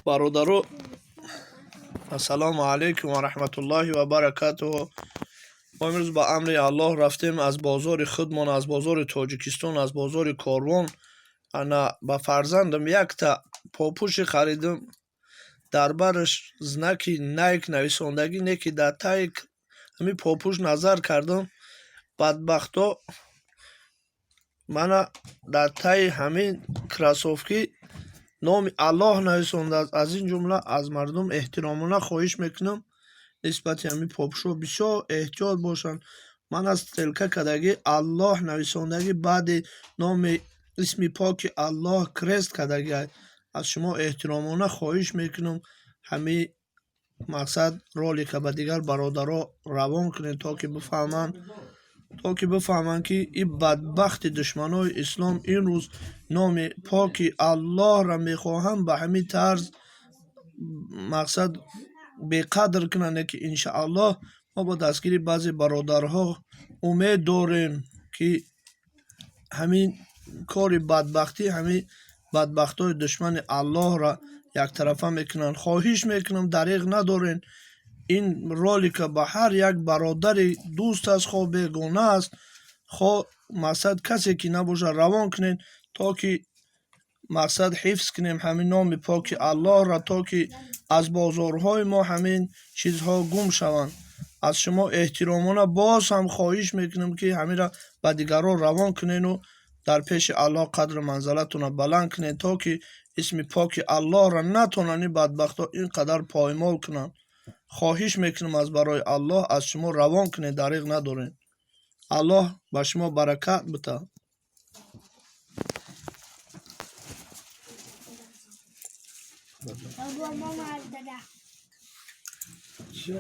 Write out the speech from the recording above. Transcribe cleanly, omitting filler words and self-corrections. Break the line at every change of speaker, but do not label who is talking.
Бародаро, ассалому алайкум ва раҳматуллоҳи ва баракатуҳу. Мо имрӯз ба амри Аллоҳ рафтем аз бозори худмон, аз бозори Тоҷикистон, аз бозори Корвон. Ана ба фарзандам якта попӯши харидам. Дар бараш знаки Найк нависондагӣ, не ки дар таи ҳамин попӯш назар кардам. Бадбахто мана дар таи ҳамин кроссовки номи Аллоҳ нависондааст. Аз ин ҷумла аз мардум эҳтиромона хоҳиш мекунам, нисбати ҳамин попӯшҳо бисёр эҳтиёт бошанд. Ман аз стрелка кардагӣ Аллоҳ нависондагӣ, баъди номи исми поки Аллоҳ крест кардагӣ. Аз шумо эҳтиромона хоҳиш мекунам, ҳамин мақсад ролика ба дигар бародаро равон кунед, то ки бифаҳманд, ки ин бадбахти душманои ислом ин рӯз номи поки Аллоҳро мехоҳанд ба ҳамин тарз мақсад беқадр кунанд. Ки иншааллоҳ мо бо дастгирии баъзе бародарҳо умед дорем, ки ҳамин кори бадбахтӣ, ҳамин бадбахтҳои душмани Аллоҳро яктарафа мекунанд. Хоҳиш мекунам, дареғ надорен, ин ролика ба ҳар як бародари дӯст аст, хоҳ бегона аст, хоҳ мақсад касе ки набошад, равон кунед, то ки мақсад ҳифз кунем ҳамин номи поки Аллоҳро, то ки аз бозорҳои мо ҳамин чизҳо гум шаванд. Аз шумо эҳтиромона боз ҳам хоҳиш мекунам, ки ҳаминро ба дигарон равон кунену дар пеши Аллоҳ қадру манзалатонро баланд кунед, то ки исми поки Аллоҳро натонанд ин бадбахтҳо ин қадар поймол кунанд. Хоҳиш мекунам, аз барои Аллоҳ аз шумо равон кунед, дареғ надоред. Аллоҳ ба шумо баракат бита.
Бобо, мама, дада.
Че?